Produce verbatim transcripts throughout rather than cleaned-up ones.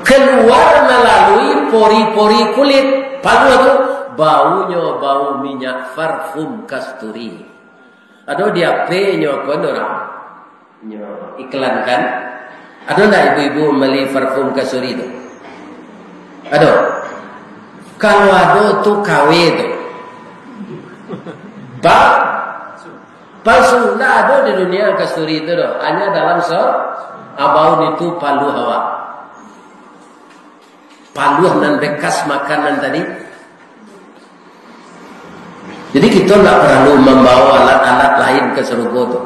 Kalua malalui pori-pori kulit paluah tu, baunyo bau minyak parfum kasturi. Ado di H P-nyo ko, ado urang nyo iklankan. Ado ndak ibu-ibu mambali parfum kasturi tu? Ado? Kalau ado tu, K W tu. Ba-, palsu, ndak ado di dunia kasturi tu doh. Hanya dalam so-, abaun itu paluah awak. Paluah nan bekas makanan tadi. Jadi, kito ndak paralu mambawa alat-alat lain ka sarugo tu.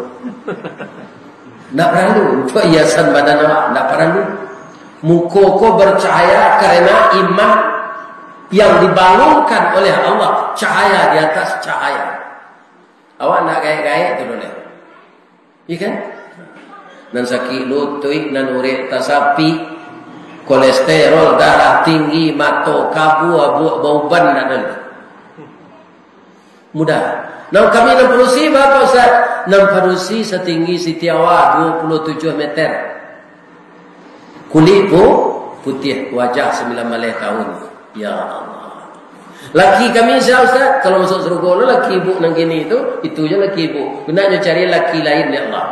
Ndak paralu. Untuak hiasan badan awak, ndak paralu. Muko ko bercahaya karena iman yang dibangunkan oleh Allah, cahaya di atas cahaya. Awak ndak gaek-gaek tu doh. Iya kan? Nan sakik lutuik, nan urek tasapi, kolesterol, darah tinggi, mato kabua, buak bauban, ndak ado. Mudah. Nan kami nan padusi, baa, Ustaz? Nan padusi satinggi Siti Hawa, dua puluh tujuh meter. Kulik pu-, putiah, wajah sambilan baleh tahun. Ya Allah. Laki kami sia, Ustaz? Kalau masuak sarugo lo laki ibu nan kini tu, itu je laki ibu. Hendaknyo cari laki lain, ya Allah.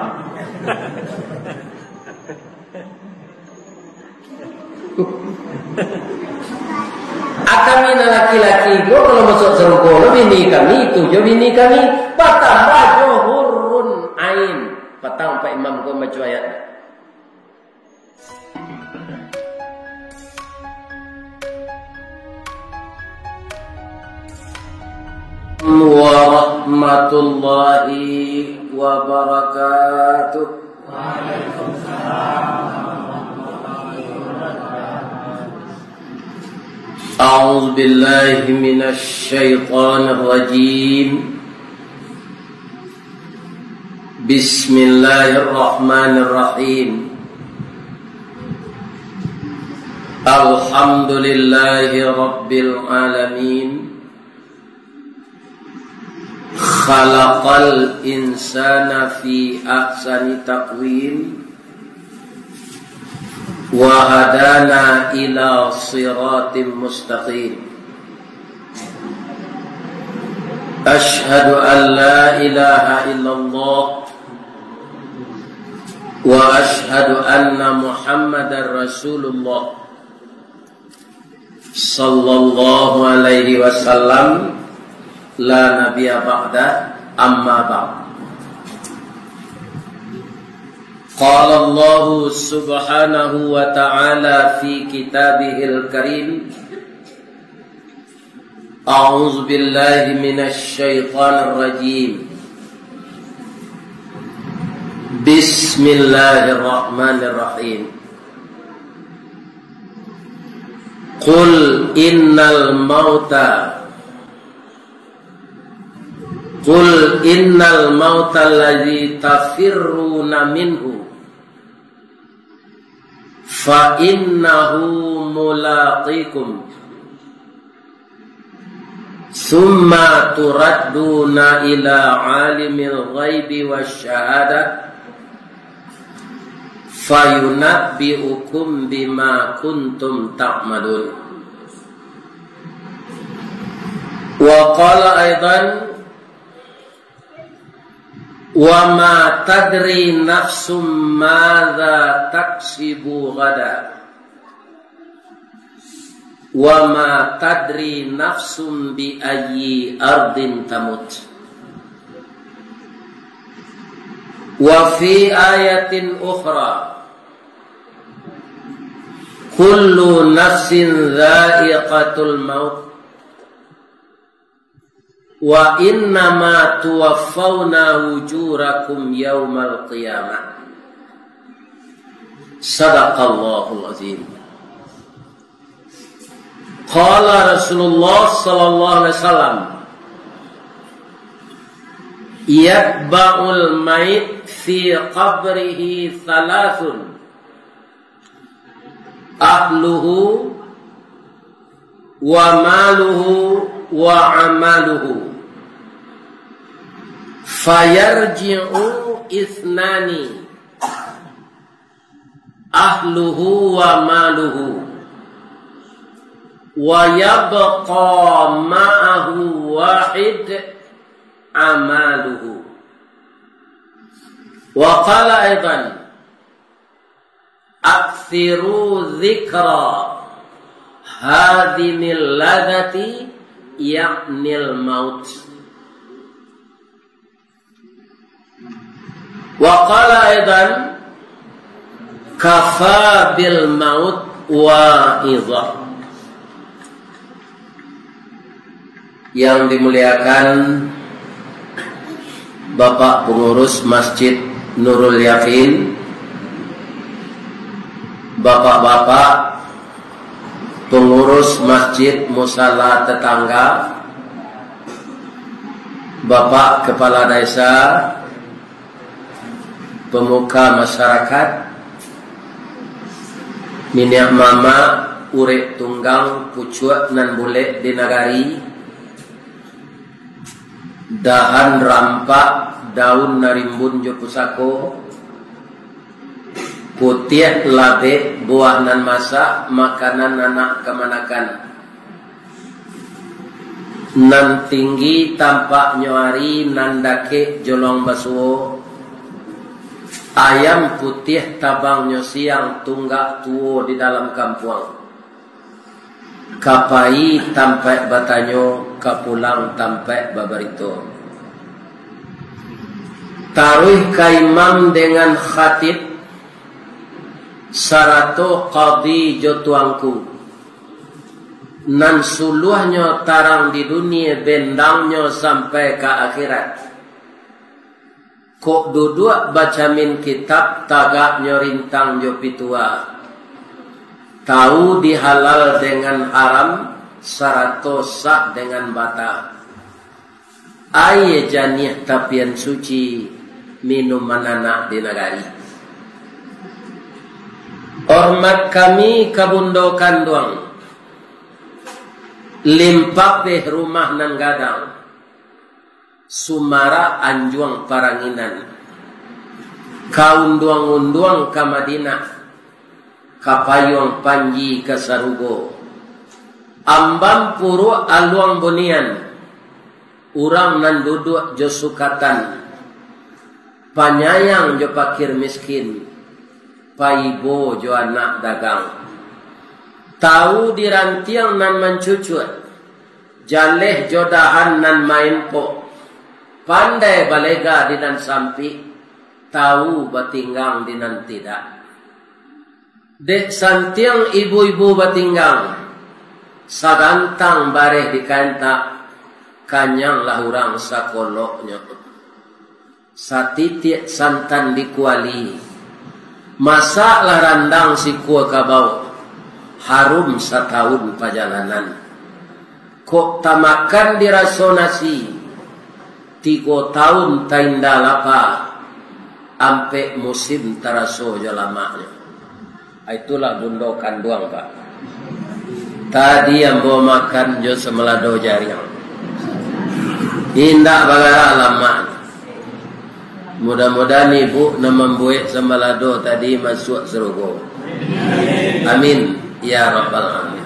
Ah, kami nan laki-laki ko, kalau masuak sarugo lo bini kami, itu je bini kami. Batambah jo hurun ain. Patang Pak Imam ko baco ayat. Warahmatullahi wabarakatuh. A'udzubillahi minasy syaithanir rajim. Bismillahirrahmanirrahim. Alhamdulillahi rabbil alamin. Khalaqal insana fi ahsani taqwim. Wa hadana ila siratim mustaqim. Asyhadu an la ilaha illallah wa asyhadu anna Muhammadar Rasulullah, sallallahu alaihi wasallam, la nabiyya ba'da, amma ba'd. Qala Allahu subhanahu wa ta'ala fi kitabihil karim, a'udzubillahi minasy syaithanir rajim. Bismillahirrahmanirrahim. Qul innal mauta, qul innal mauta alladzi tafirruna minhu, fa innahu mulaqikum. Tsumma turadduna ila alimil ghaibi wasyahadah, fayunabbi'ukum bima kuntum ta'malun. Wa qala aidan, wa ma tadri nafsum madza taksibu ghada. Wa ma tadri nafsum bi ayyi ardin tamut. Wa fi ayatin ukhra, kullu nafsin dha'iqatul maut. Wa innama tuwaffawna ujurakum yaumal qiyamah. Sadaqallahul azim. Qala Rasulullah sallallahu alaihi wasallam, yatba'ul mayit fi qabrihi thalathun, ahluhu, wa maluhu, wa amaluhu. Fayarji'u ithnani, ahluhu wa maluhu. Wa yabqa ma'ahu wahid amaluhu. Wa qala aidan, "Aktsiru dzikra hadzinil ladzati," ya'nil maut. Wa qala aidan, "Kafa bil maut wa'idha." Yang dimuliakan Bapak Pengurus Masjid Nurul Yakin, Bapak-bapak Pengurus Masjid Musala Tetangga, Bapak Kepala Desa, pemuka masyarakat, niniak mamak, urek tunggang, pucuak nan bulek di nagari, dahan rampak, daun narimbun jo pusako, putiah labek, buah nan masak, makanan anak kamanakan. Nan tinggi tampaknyo ari, nan dakek jolong basuo. Ayam putiah tabangnyo siang, tunggak tuo di dalam kampuang. Ka pai tampaik batanyo, ka pulang tampaik babarito. Taruih ka imam dengan khatib, sarato kadi jo tuangku. Nan suluahnyo tarang di dunie, bendangnyo sampai ka akhirat. Kok duduak bacamin kitab, tagaknyo rintang jo pitua. Tahu di halal dengan haram, sarato sah dengan bata. Aia janiah tapian suci, minuman anak di nagari. Hormat kami ka bundo kanduang, limpapeh rumah nan gadang, sumarak anjuang paranginan, ka unduang-unduang ka Madinah, ka payuang panji ka sarugo. Amban puruak aluang bunian, urang nan duduak jo sukatan, panyayang jo pakir miskin, paibo jo anak dagang. Tahu di rantiang nan mancucuak, jaleh jo dahan nan maempok, pandai balega di nan sampik, tahu batinggang di nan tidak. Dek santiang ibu-ibu batinggang, sagantang bareh di kain tak, kanyanglah urang sakoloknyo. Satitiak santan di kuali, masaklah randang sikua kabau, harum satahun pajalanan. Kok tamakan diraso nasi, tigo tahun tainda lapa, ampek musim taraso jo lamaknyo. Itulah bundo kanduang, Pak. Tadi ambo makan jo samalado jariang. Indak bagarak lamak. Mudah-mudahan ibu nan mambuek samalado tadi masuak sarugo. Amin, ya rabbal alamin.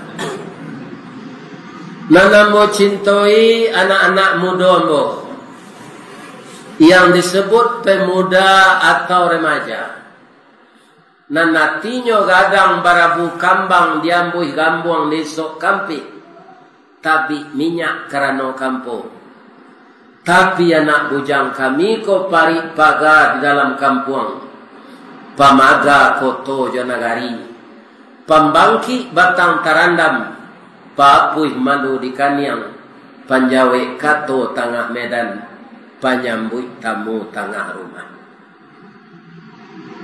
Nan ambo cintoi, anak-anak mudo ambo, yang disebut pemuda atau remaja. Nan atinyo gadang barabu kambang, diambuih gambuang di isok kampik, tabik minyak karano kampo. Tapi anak bujang kami ko parik paga di dalam kampuang, pamaga koto jo nagari, pambangkik batang tarandam, paapuih malu di kaniang, panjawek kato tangah medan, panyambuik tamu tangah rumah.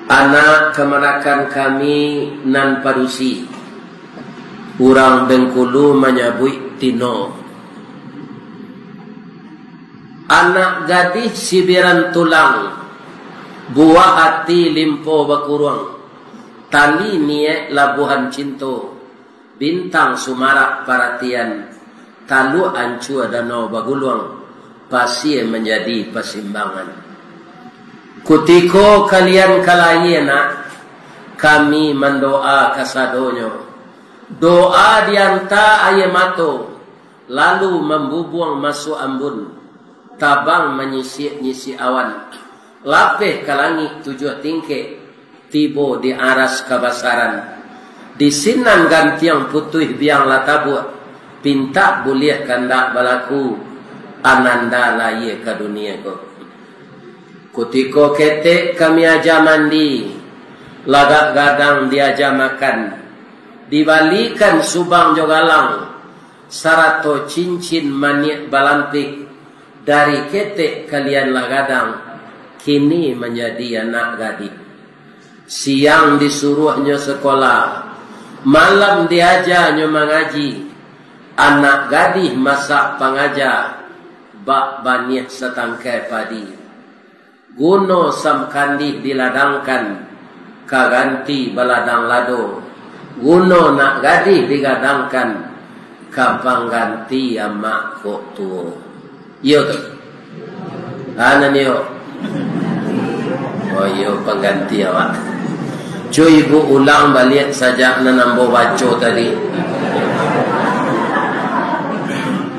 Anak kamanakan kami nan padusi, urang Bengkulu manyabuik tino. Anak gadih sibiran tulang, buah ati limpo bakuruang, tali niaik labuahan cinto, bintang sumarak paratian, taluak ancua danau baguluang, pasie manjadi pasimbangan. Kutiko kalian ka lahia nak, kami mandoa kasadonyo, Doa dianta aia mato, lalu mambubuang masuak ambun, tabang manyisik-nyisik awan, lapeh ka langik tujuah tingkek, tibo di aras kabasaran. Di sinan gantiang putuih biang lah tabuak, pintak buliah kandak balaku, ananda lahia ka dunia ko. Kutiko ketek kami aja mandi, lagak gadang diaja makan, dibalikan subang jo galang, sarato cincin maniak balampik, dari ketek kalian lah gadang, kini manjadi anak gadih. Siang disuruahnyo sekolah, malam diajanyo mangaji, anak gadih masak pangaja, bak baniah satangkai padi. Guno samkandih diladangkan, ka ganti baladang lado. Guno nak gadih digadangkan, ka pangganti amak kok tuo. Iyo tu. Anan iyo. Oh iyo, pangganti awak. Cuy, ibu ulang baliak sajak nan ambo baco tadi.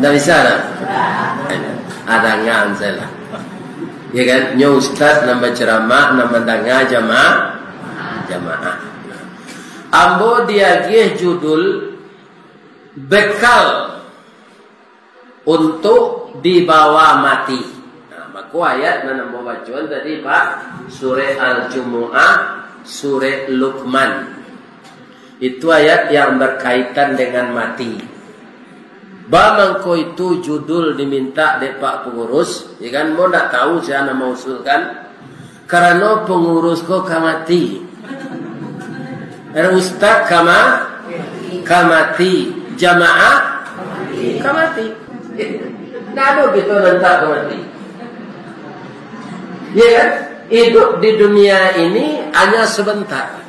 Ndak bisa dah? Adangan salah. Ya kan? Nyo ustaz nan baceramah, nan mandanga jamaah, jamaah. Ambo diagiah judul bekal untuk dibawa mati. Nah, mako ayat nan ambo bacoan tadi, Pak, surah Al-Jumu'ah, surah Luqman. Itu ayat yang berkaitan dengan mati. Ba mangko itu judul diminta dek Pak Pengurus, ya kan, mau ndak tahu sia nan mausulkan, karano pengurus ko ka mati. Er, ustaz ka ma-, ka mati, jamaah ka mati. Ndak ado kito nan tak ka mati. Ya kan? Hidup di dunia ini hanya sebentar.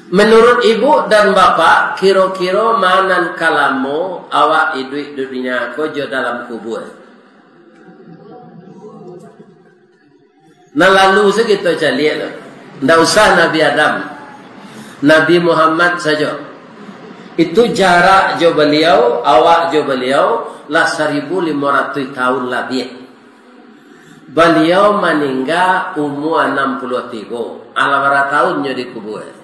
Menurut ibu dan bapak, kiro-kiro ma nan ka lamo awak iduik di dunia ko jo dalam kubua? Nan lalu se kito caliak tu. Ndak usah Nabi Adam. Nabi Muhammad sajo. Itu jarak jo baliau, awak jo baliau, lah saribu limo ratuih tahun labiah. Baliau maningga umua anam puluah tigo. Alah bara taun nyo dikubua?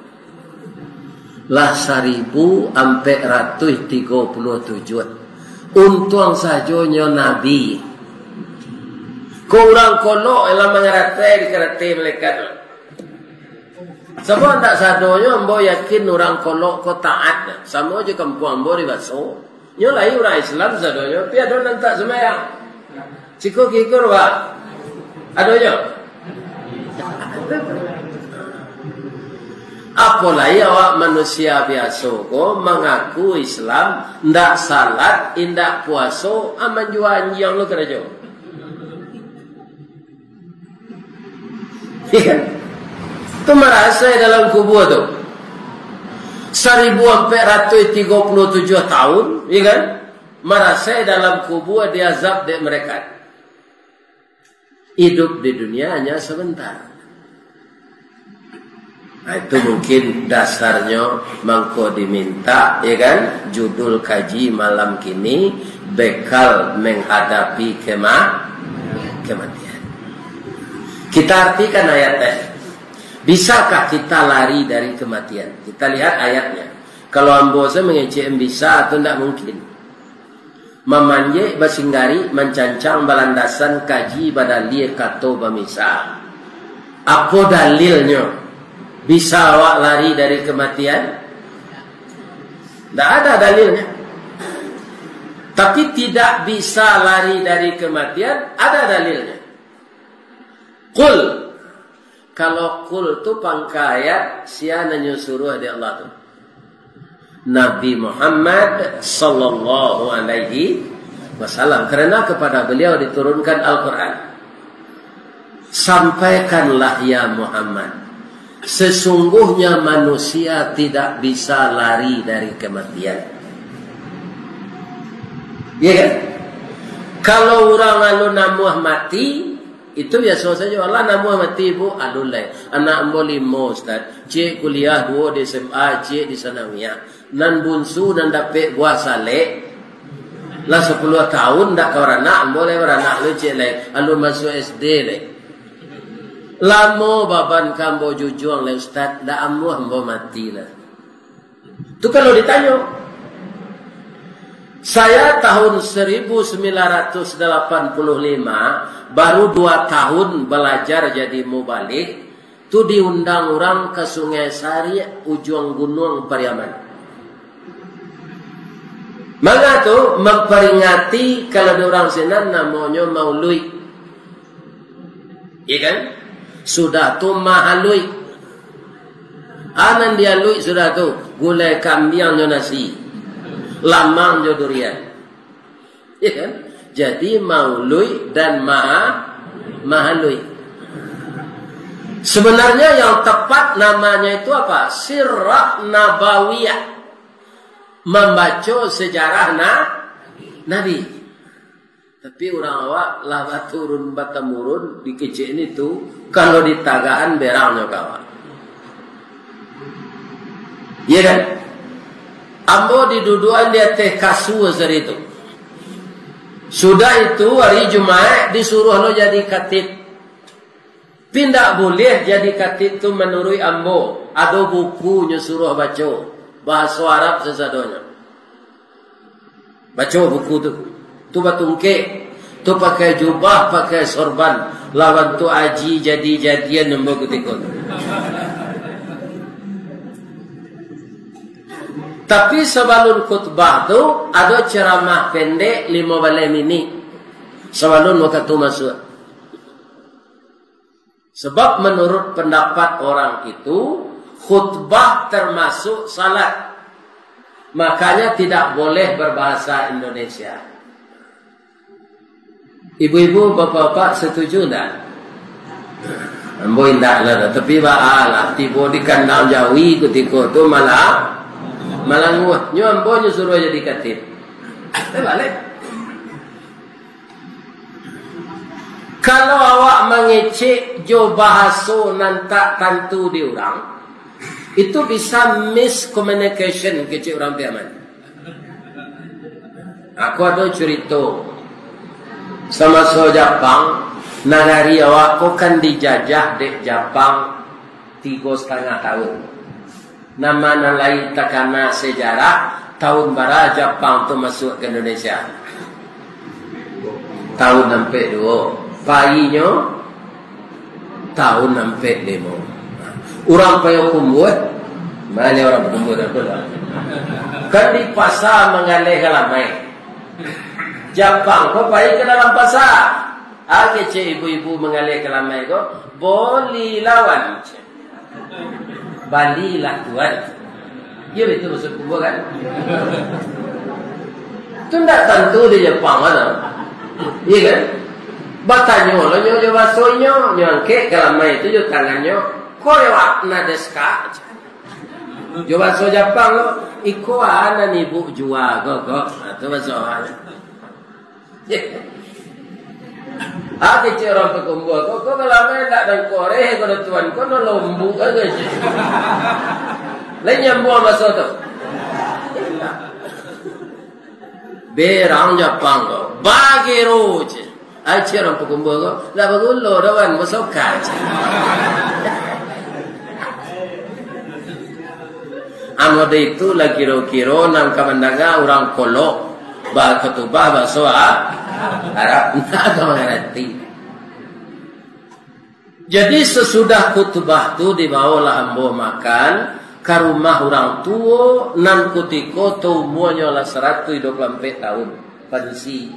Lah saribu ampek ratuih tigo puluah tujuah. Untuang sajo nyo nabi. Ko urang kolok lah mangaratai dikaratai malaikat. Sabab ndak sadonyo ambo yakin urang kolok ko taat. Samo jo kampuang ambo di Baso. Nyo lai urang Islam sadonyo, tapi ado nan tak sumbayang. Siko gigur, Pak. Adonyo? Apo lai awak manusia biaso ko mangaku Islam, ndak salat, indak puaso, a manjua anjiang lo karajo. Iya kan? Tu marasai dalam kubua tu. Saribu ampek ratuih tigo puluah tujuah tahun, iya kan? Marasai dalam kubua diazab dek malaikat. Hidup di dunia hanya sebentar. Nah, itu mungkin dasarnyo mangko diminta, ya kan, judul kaji malam kini, bekal menghadapi kema-, kematian. Kita artikan ayat tadi. Bisakah kita lari dari kematian? Kita lihat ayatnya. Kalau ambo se mangecek bisa, tu ndak mungkin. Mamanjek basinggari, mancancang balandasan, kaji badalia kato bamisa. Apo dalilnyo? Bisa awak lari dari kematian? Ndak ada dalilnya. Tapi tidak bisa lari dari kematian, ada dalilnya. Qul. Kalau qul tu pangka ayat, sia nan nyo suruah dek Allah tu? Nabi Muhammad sallallahu alaihi wasallam. Karena kepada beliau diturunkan Al-Quran. Sampaikanlah, ya Muhammad, sesungguhnya manusia tidak bisa lari dari kematian. Iya kan? Kalau urang alun namuah mati, Itu biaso sajo. Alah, namuah mati, Bu, alun lai. Anak ambo limo, Ustaz. Ciek kuliah, duo di S M A, ciek di sanawiyah. Nan bunsu nan dapek buah salek, lah sapuluah taun ndak ka baranak, ambo lai baranak, lu ciek lai, alun masuak S D lai. Lamo baban ka ambo jujuang lai, Ustaz, ndak amuah ambo mati lah. Tu kalau ditanyo. Saya tahun seribu sembilan ratus delapan puluh lima, baru dua tahun balajar jadi mubalig, tu diundang urang ka Sungai Sarik, Ujuang Gunuang, Pariaman. Manga tu, mamperingati, kalau di urang sinan namonyo mauluik. Iya kan? Sudah tu mahaluik. A nan dialuik sudah tu, gulai kambiang jo nasi, lamang jo durian. Iya kan? Jadi mauluik dan maha-, mahaluik. Sebenarnya yang tepat namanya itu apa? Sirah Nabawiyah. Mambaco sejarah na-, Nabi. Tapi urang awak lah baturun batamurun, dikecek ni tu, kalau ditagahan berangnyo ka awak. Iya kan? Ambo didudukan di ateh kasua sari tu. Sudah itu, hari Jumaik, disuruah lo jadi katib. Tapi ndak buliah jadi katib tu manuruik ambo. Ado buku nyo suruah baco. Bahaso Arab sasadonyo. Baco buku tu. Tu batungkek. Tu pakai jubah, pakai sorban. Lawan tu aji jadi-jadian ambo kutiko tu. Tapi sabalun khutbah tu, ado ceramah pendek limo baleh minik. Sabalun wakatu masuak. Sebab menurut pendapat orang itu, khutbah termasuk salat. Makanya tidak boleh berbahasa Indonesia. Ibu-ibu, bapak-bapak setuju ndak? Ambo indak lah, tapi baa lah, tibo di kandang jawi kutiko tu malah malanguah. Nyo ambo nyo suruah jadi katib. Eh, balik. Kalau awak mangecek jo bahaso nan tak tantu di urang, itu bisa miscommunication, kecek urang Piaman. Aku ado curito. Samaso Japang, nagari awak ko kan dijajah dek Japang tigo satangah tahun. Nama nan lai takana sejarah, tahun bara Japang tu masuak ka Indonesia? Tahun ampek duo. Painyo tahun ampek limo. Urang Payokumbuah, ma nyo urang Payokumbuah tu lah. Kan di pasa manggaleh kalamai. Japang ko pai ka dalam pasa. A kecek ibu-ibu manggaleh kalamai ko, "Boli lawan." Balilah, Tuan. Iyo, itu maksud Payokumbuah, kan? Tu ndak tantu di Japang, kan? Iyo, kan? Batanyo lo nyo jo bahaso inyo, nyo angkek kalamai tu jo tangannyo, "Kore wa nan desu ka?" Jo bahaso Japang lo, "Iko a nan ibu jua ko, ko?" Nah, tu bahaso awaknyo. A kecek urang Payokumbuah ko, ko kalamai ndak nan koreh ko, Tuan, ko nan lombok ajo, cek. Lai nyambuang bahaso tu. Berang Japang ko, bagero, cek. A kecek urang Payokumbuah ko, ndak bagulo doh, Wan, basoka, cek. Amode itu lah kiro-kiro nan ka mandanga urang kolok bakotubah bahaso A-, Arab, ndak ka mangarati. Jadi, sasudah kutubah tu, dibawolah ambo makan ka rumah urang tuo nan kutiko tu umuanyo lah saratuih duo puluah ampek tahun, padusi.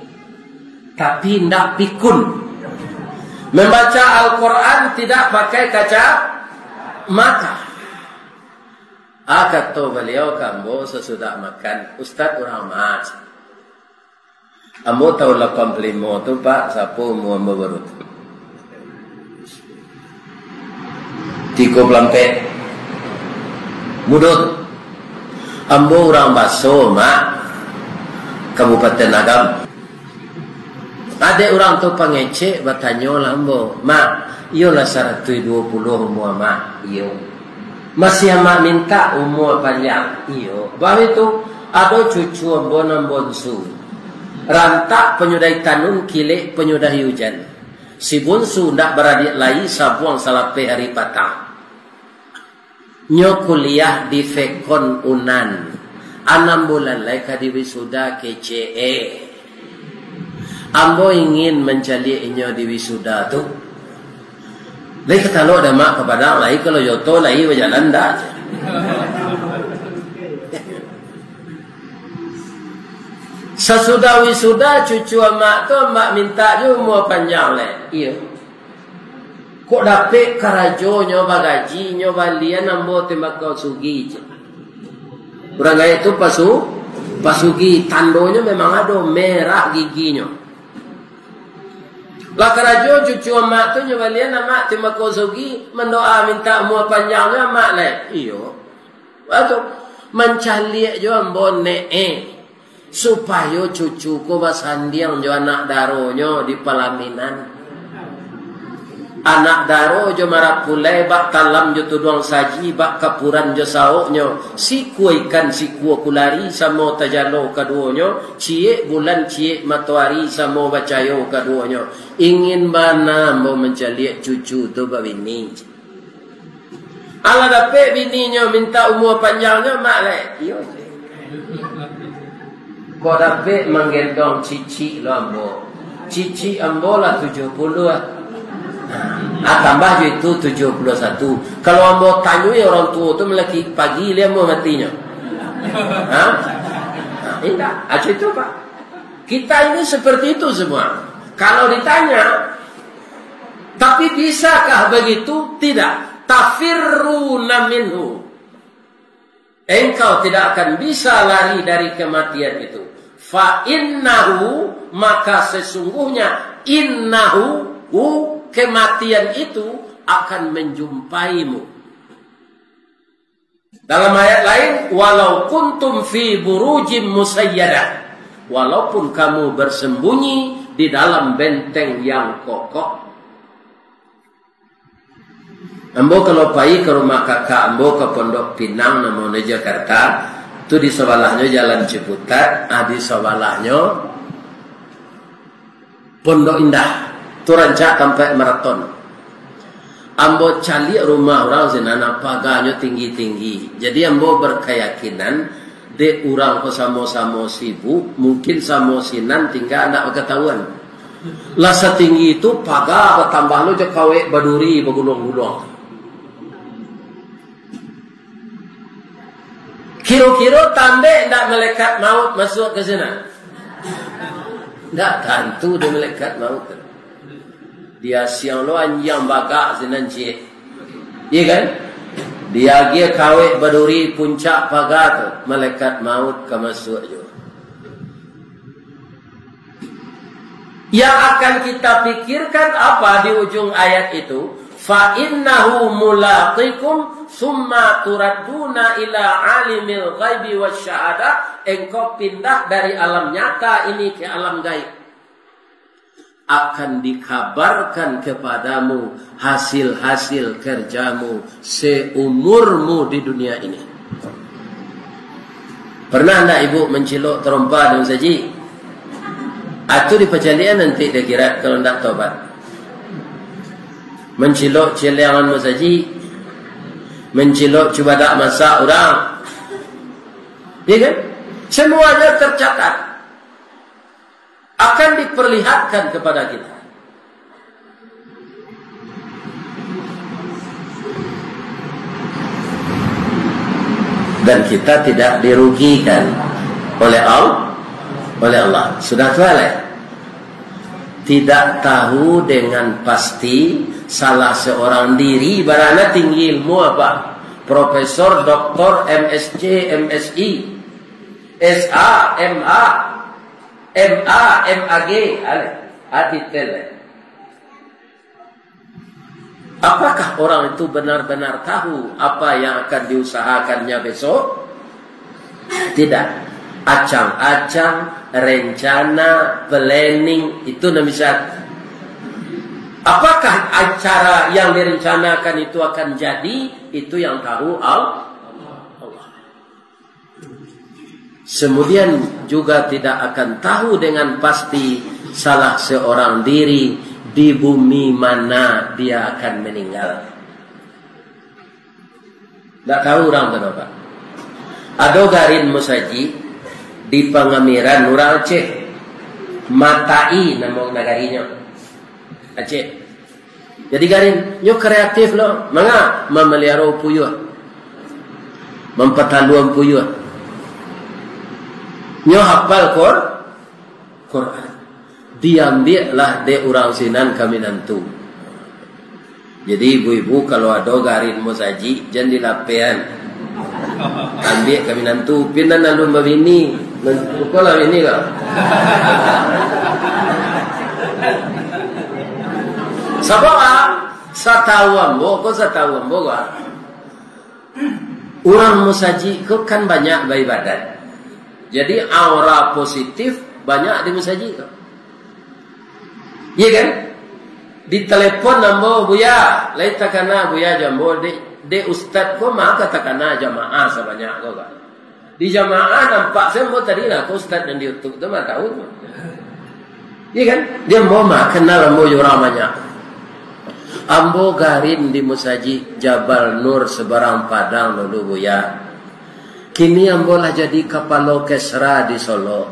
Tapi, ndak pikun. Membaca Al-Quran tidak pakai kacamata. A, kato baliau ka ambo sasudah makan, "Ustaz, urang ma?" Ambo tahun lapan puluah limo tu, Pak, sapo umua ambo baru tu? Tigo puluah ampek. Mudo tu. Ambo urang Baso, Mak. Kabupaten Agam. Adek urang tu pangecek, batanyolah ambo, "Mak, iyolah saratuih duo puluah umua Mak?" "Iyo." "Masih Amak mintak umua panjang?" "Iyo." Baitu, ado cucu ambo nan bonsu. Rantak panyudahi tanun, kilek panyudahi ujan. Si bonsu ndak baradiak lai, sabuang salapeh ari patang. Nyo kuliah di Fekon Unan. Anam bulan lai ka diwisuda, kecek e. Ambo ingin mancaliak inyo di wisuda tu. Lai ka talok dek Mak ka Padang, lai kalau joto lai bajalan dak. Sasudah wisuda, cucu Amak tu, Amak mintak jo umua panjang lai. Iyo. Kok dapek karajo nyo bagaji, nyo balian ambo tembakau sugih, cek. Urang gaek tu pasu-, pasugi, tandonyo memang ado, merah giginyo. Lah karajo cucu Amak tu, nyo balian Amak tembakau sugih, mandoa mintak umua panjang jo Amak lai. Iyo. Baitu, mancaliak jo ambo nek e, supayo cucu ko basandiang jo anak daronyo di palaminan. Anak daro jo marapulai, bak talam jo tuduang saji, bak kapuran jo saoknyo, sikua ikan sikua kulari, samo tajalo kaduonyo, ciek bulan ciek matoari, samo bacayo kaduonyo. Ingin bana ambo mancaliak cucu tu babini. Alah dapek bininyo mintak umua panjangnyo, Mak lai. Iyo. Kok dapek manggendong cicik lo ambo. Cicik ambo lah tujuah puluah. Ah, tambah jo itu tujuah puluah satu. Kalau ambo tanyoi urang tuo tu, malaki pagi lai ambo matinyo. Ha? Ha, indak. Aco itu, Pak. Kita ini seperti itu semua. Kalau ditanya, tapi bisakah begitu? Tidak. Tafirruna minhu. Engkau tidak akan bisa lari dari kematian itu. Fa innahu, maka sesungguhnya, innahu, hu, kematian itu akan menjumpaimu. Dalam ayat lain, "Walau kuntum fi burujim musayyadah." Walaupun kamu bersembunyi di dalam benteng yang kokoh. Ambo kalau pai ka rumah kakak ambo ka Pondok Pinang, namonyo Jakarta, tu di sabalahnyo Jalan Ciputat, ah, di sabalahnyo Pondok Indah, tu rancak tampek maraton. Ambo caliak rumah urang sinan, paganyo tinggi-tinggi. Jadi, ambo berkeyakinan, dek urang ko samo-samo sibuk, mungkin samo sinan tingga ndak bakatahuan. Lah satinggi itu, paga batambah lo jo kawek baduri baguluang-guluang. Kiro-kiro tambek ndak malaikat maut masuak ka sinan? Ndak tantu dek malaikat maut. Dia siang lo anjiang bagak sinan ciek. Iya kan? Diagiah kawek baduri puncak paga tu, malaikat maut ka masuak juo. Yang akan kita pikirkan apa di ujung ayat itu? "Fa innahu mulaqikum, summa turadduna ila alimil ghaibi wasyahadah." Engkau pindah dari alam nyata ini ke alam gaib. Akan dikabarkan kepadamu hasil-hasil kerjamu seumurmu di dunia ini. Pernah ndak ibu mancilok tarompa di masajik? Atu dipacaliakan nanti di akhirat kalau ndak tobat. Mancilok ciliangan masajik, mancilok cubadak masak urang. Ya kan? Semuanya tercatat. Akan diperlihatkan kepada kita. Dan kita tidak dirugikan oleh Al-, oleh Allah. Sudah tu lah. Tidak tahu dengan pasti salah seorang diri, barana tinggi ilmu apa? Profesor, doktor, M S C, M S I, S A, M A. M A, M A G, ale, a titel, eh. Apakah orang itu benar-benar tahu apa yang akan diusahakannya besok? Tidak. Acang-acang, rencana, planning, itu nan bisa. Apakah acara yang direncanakan itu akan jadi? Itu yang tahu Al-, Allah. Kemudian juga tidak akan tahu dengan pasti salah seorang diri di bumi mana dia akan meninggal. Ndak tahu urang tu, Pak. Ado garin musajik di Pangamiran, urang Aceh. Matai namo nagarinyo. Aceh. Jadi garin, nyo kreatif lo. Manga? Mamaliaro puyuah. Mampataluan puyuah. Nyo hafal Qur-, Quran. Diambiaklah dek urang sinan ka minantu. Jadi ibu-ibu, kalau ado garin musajik, jan dilapehan. Ambiak ka minantu, pinan alun babini. Bukanlah bini kau. Sabab, ah, satau ambo, kau satau ambo, kau. Urang musajik ko kan banyak baibadat. Jadi aura positif banyak di musajik ko. Iya kan? Di telepon ambo, "Buya, lai takana Buya jo ambo, dek, dek ustad ko mah ka takana jamaah sabanyak ko kan." Di jamaah nampak se ambo tadi lah, ko ustad nan di YouTube tu mah tahu. Iya kan? Dia mau mah kenal ambo jo urang banyak. Ambo garin di musajik Jabal Nur Seberang Padang dulu, Buya. Kini ambo lah jadi kapalo kesra di Solok.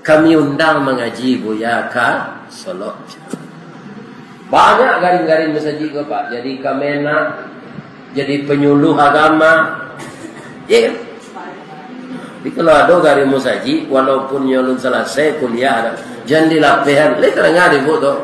Kami undang mangaji Buya ka Solok. Banyak garin-garin musajik ko, Pak. Jadi kamenag, jadi penyuluh agama. Iya kan? Jadi, kalau ado garin musajik, walaupun nyo alun salasai kuliah, jan dilapehan. Lai tadanga di buku tu.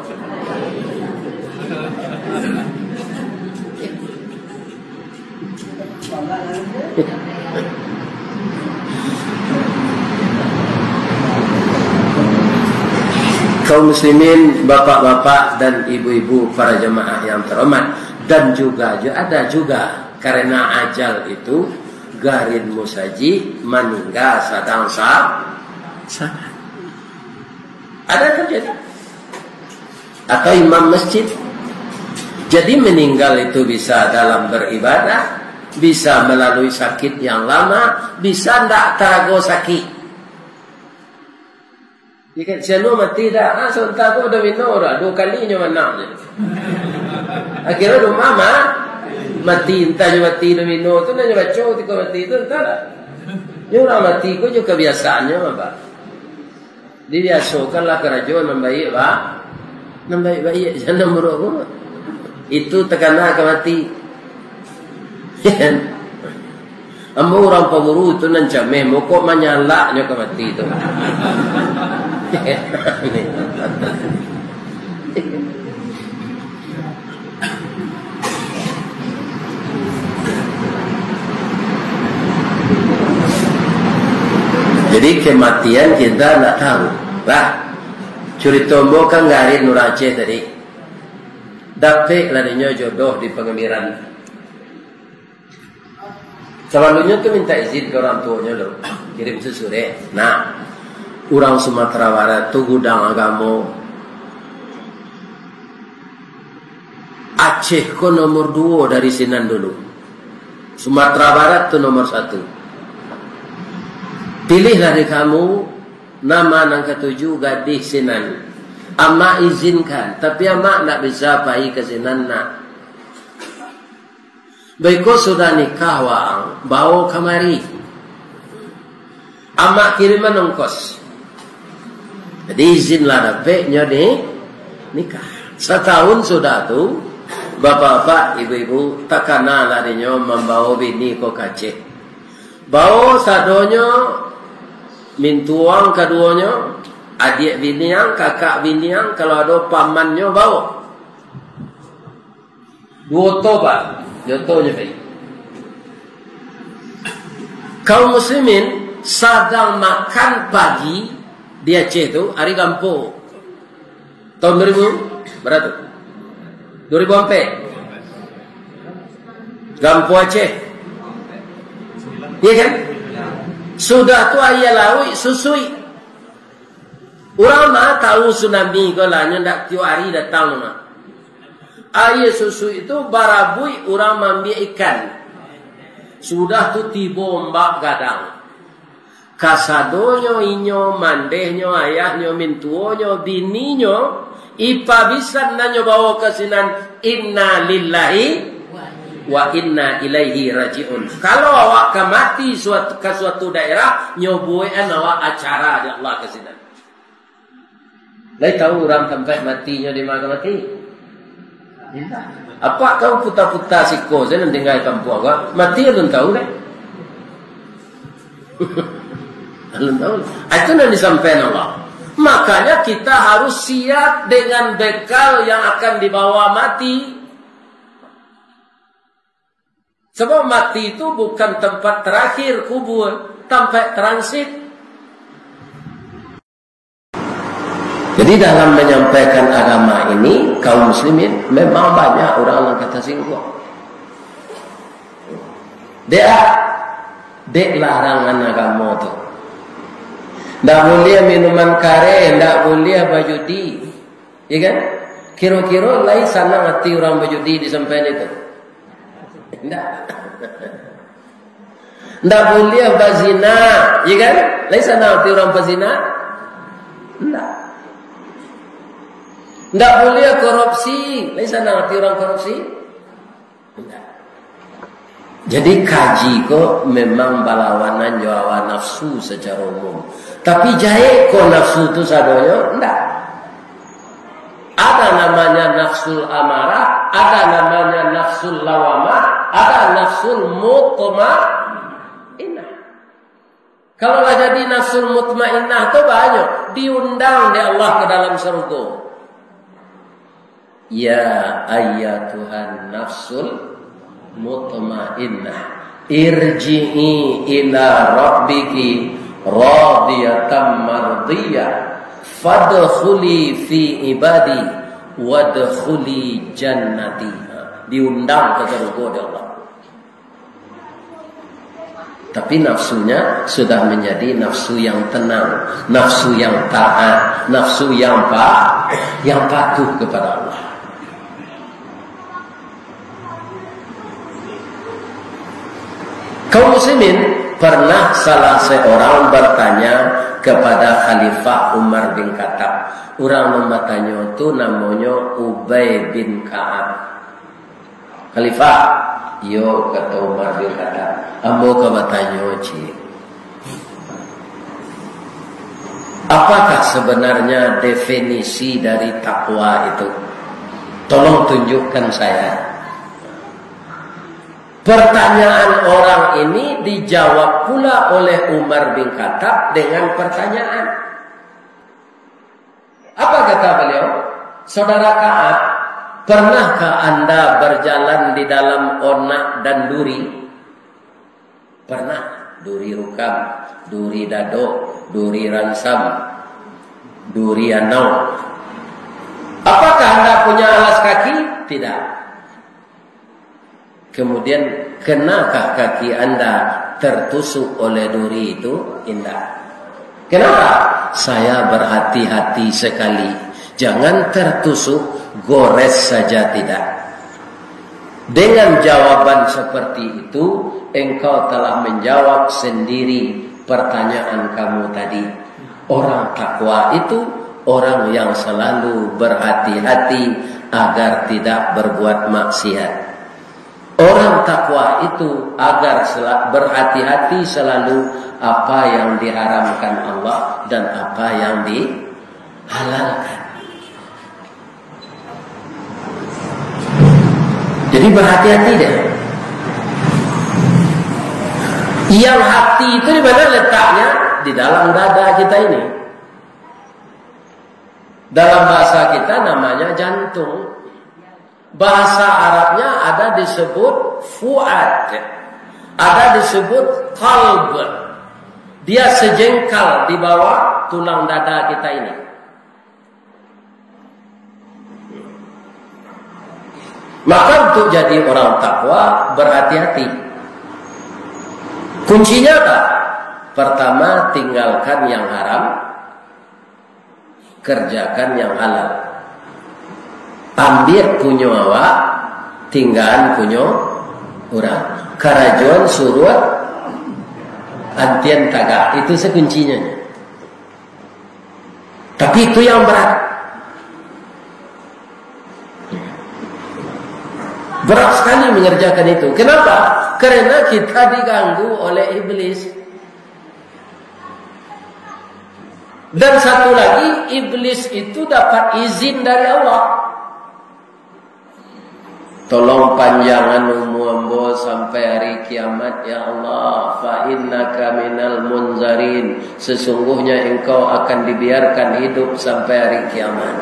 Kaum muslimin, bapak-bapak dan ibu-ibu, para jamaah yang terhormat, dan juga, ada juga karena ajal itu, garin musajik maningga sadang sa-, salat. Ada terjadi. Atau imam masjid. Jadi meninggal itu bisa dalam beribadah, bisa melalui sakit yang lama, bisa ndak tarago sakik. Iya kan, si anu mati dah, ah, sebentar tu domino dah, dua kali nyo manang je. Akhirnya rumah mah mati, entah nyo mati domino tu, nyo baco tiko mati tu, entah lah. Nyo urang mati ko jo kebiasaannyo, Pak. Dibiasokanlah karajo nan baiak, ba-, nan baiak-baiak, jan nan buruak-buruak. Itu takana ka mati. Ambo urang paburu tu nan cameh, mokok manyalaknyo ka mati tu. Jadi kematian kita ndak tahu. Lah, curito ambo kan garin urang Aceh tadi. Dapek lah dinyo jodoh di Pangamiran. Sabalumnyo tu minta izin ka urang tuonyo lo, kirim surek. Nah, urang Sumatera Barat tu gudang agamo. Aceh ko nomor duo dari sinan dulu. Sumatera Barat tu nomor satu. Pilihlah dari kamu nama nan katuju gadih sinan. Amak izinkan, tapi amak ndak bisa pai ka sinan nak. Baiko sudah nikah waang, bao kamari. Amak kiriman ongkos. Jadi izin lah dapek nyo ni nikah. Satahun sudah tu, bapak-bapak, ibu-ibu, takana lah dinyo mambao bini ko ka Aceh. Bao sadonyo, mintuang kaduonyo, adiak biniang, kakak biniang, kalau ado pamannyo bao. Duo oto, Pak. Duo oto nyo pai. Kaum muslimin sadang makan pagi di Aceh tu, hari Gampo. Tahun dua ribu, bara tu? Dua ribu ampek. Gampo Aceh. Iya kan? Sudah tu aia lauik susuik. Urang ma tahu tsunami ko lah, nyo ndak tiok ari datang mah. Aia susuik tu barabuik urang maambiak ikan. Sudah tu tibo ombak gadang. Kasadonyo inyo, mandehnyo, ayahnyo, mintuonyo, bininyo, ipa bisan nan nyo bawo ka sinan, "Inna lillahi wa inna ilaihi raji'un." Kalau awak ka mati suatu, ka suatu daerah, nyo buekan awak acara di Allah ka sinan. Lai tahu urang tampek matinyo di ma ka mati? Indak. Apak tahu puta-puta siko sajo nan tingga di kampuang ko, mati alun tahu deh. Alun tahu. Ah, itu nan disampaikan Allah. Makanya kita harus siap dengan bekal yang akan dibawa mati. Sebab mati itu bukan tempat terakhir kubur, tampek transit. Jadi dalam menyampaikan agama ini, kaum muslimin, memang banyak urang nan ka tasingguang. Dek, dek larangan agamo tu. Ndak buliah minuman kareh, ndak buliah bajudi. Ya kan? Kiro-kiro lai sanang ati urang bajudi disampaian itu? Ndak. Ndak buliah bazina, ya kan? Lai sanang ati urang bazina? Ndak. Ndak buliah korupsi, lai sanang ati urang korupsi? Ndak. Jadi kaji ko memang balawanan jo hawa nafsu sacaro umum. Tapi jahek ko nafsu tu sadonyo? Ndak. Ada namanya nafsul amarah, ada namanya nafsul lawamah, ada nafsul mutmainnah. Kalau lah jadi nafsul mutmainnah tu banyak, diundang dek Allah ka dalam sarugo. "Ya ayyatuhan nafsul mutmainnah, irji'i ila rabbiki radiyatan mardiyah, fadkhuli fi ibadi, wadkhuli jannati." Diundang ka sarugo dek Allah. Tapi nafsunya sudah menjadi nafsu yang tenang, nafsu yang taat, nafsu yang pa-, yang patuh kepada Allah. Kaum muslimin, pernah salah seorang bertanya kepada Khalifah Umar bin Khattab. Urang nan batanyo tu namonyo Ubay bin Ka'ab. "Khalifah," "Iyo," kato Umar bin Khattab, "ambo ka batanyo ciek. Apakah sebenarnya definisi dari takwa itu? Tolong tunjukkan saya." Pertanyaan orang ini dijawab pula oleh Umar bin Khattab dengan pertanyaan. Apa kata beliau? "Saudara Ka'ab, pernahkah Anda berjalan di dalam onak dan duri?" Pernah. Duri rukam, duri dadok, duri ransam, duri anau. Apakah Anda punya alas kaki? Tidak. Kemudian, kenakah kaki Anda tertusuk oleh duri itu? Indak. Kenapa? Saya berhati-hati sekali. Jangan tertusuk, gores saja tidak. Dengan jawaban seperti itu, engkau telah menjawab sendiri pertanyaan kamu tadi. Orang takwa itu orang yang selalu berhati-hati agar tidak berbuat maksiat. Orang takwa itu agar sela-, berhati-hati selalu apa yang diharamkan Allah dan apa yang dihalalkan. Jadi, berhati-hati deh. Yang hati itu di mana letaknya? Di dalam dada kita ini. Dalam bahasa kita namanya jantung. Bahasa Arabnya ada disebut fuad, ada disebut qalb. Dia sejengkal di bawah tulang dada kita ini. Maka, untuk jadi orang takwa, berhati-hati. Kuncinya apa? Pertama, tinggalkan yang haram, kerjakan yang halal. Ambiak punyo awak, tinggaan punyo urang. Karajoan suruah, antian tagak. Itu se kuncinyo. Tapi itu yang berat. Berat sekali mengerjakan itu. Kenapa? Karena kita diganggu oleh iblis. Dan satu lagi, iblis itu dapat izin dari Allah. Tolong panjangan umua ambo sampai hari kiamat, ya Allah. Fa innaka minal munzarin. Sesungguhnya engkau akan dibiarkan hidup sampai hari kiamat.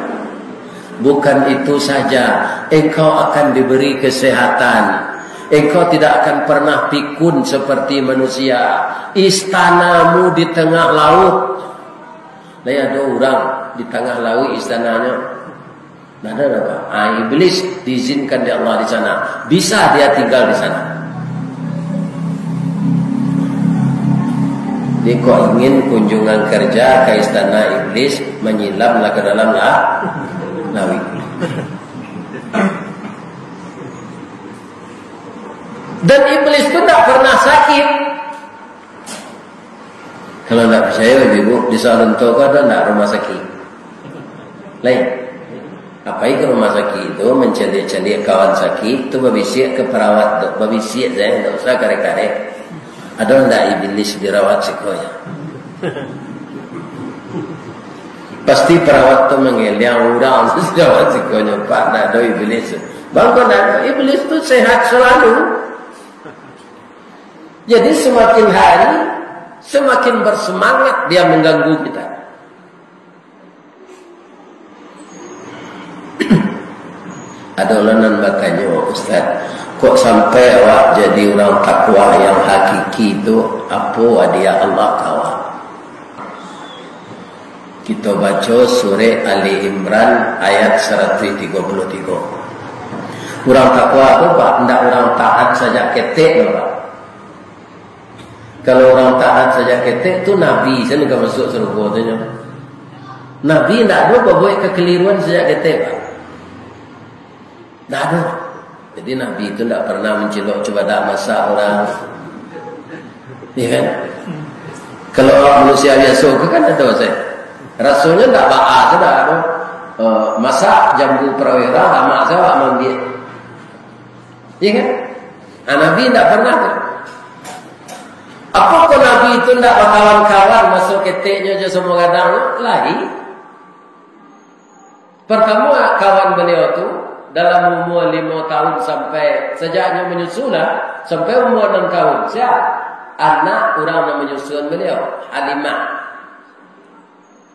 Bukan itu saja, engkau akan diberi kesehatan. Engkau tidak akan pernah pikun seperti manusia. Istanamu di tengah laut. Lai ado urang di tangah lauik istananyo? Ndak ado, ndak ado. Ah, iblis diizinkan dek Allah di sana. Bisa dia tinggal di sana. Jadi, kok ingin kunjungan kerja ke istana iblis, menyelamlah ke dalam la-, lauik. Dan iblis tu ndak pernah sakit. Kalau ndak picayo, ibu-ibu, di Sawahlunto ko ado ndak rumah sakit? Lain. Apai ka rumah sakit tu, mancaliak-caliak kawan sakit tu, babisiak ka perawat tu, babisiak sajo, ndak usah kareh-kareh. Ado ndak iblis dirawat siko yo? Pasti perawat tu manggeliang urang tu dirawat siko nyo, Pak, ndak ado iblis. Bang, kok ndak ado? Iblis tu sehat selalu. Jadi, semakin hari, semakin bersemangat dia mengganggu kita. Ado lah nan batanyo, "Ustaz, kok sampai awak jadi urang takwa yang hakiki tu, apo hadiah Allah ka awak?" Kito baco surek Ali Imran ayat saratuih tigo puluah tigo. Urang takwa tu, Pak, ndak urang taat sajak ketek, Pak. Kalau urang taat sajak ketek tu, Nabi sajo ka masuak sarugo tu nyo. Nabi ndak ado babuek kakaliruan sajak ketek, Pak. Ndak ado. Jadi, Nabi tu ndak pernah mancilok cubadak masak urang. Iya kan? Kalau awak manusia biaso tu kan ado sajo. Rasonyo ndak baa tu dak ado. Eh, masak jambu parawira, lamak sajo awak maambiak. Iya kan? Ah, Nabi ndak pernah tu. Apokoh Nabi tu ndak bakawan-kawan maso keteknyo jo samo gadang tu? Lai. Partamo, kawan baliau tu, dalam umua limo tahun sampai, sajak nyo manyusu lah, sampai umua anam tahun. Sia? Anak urang nan manyusuan baliau, Halimah.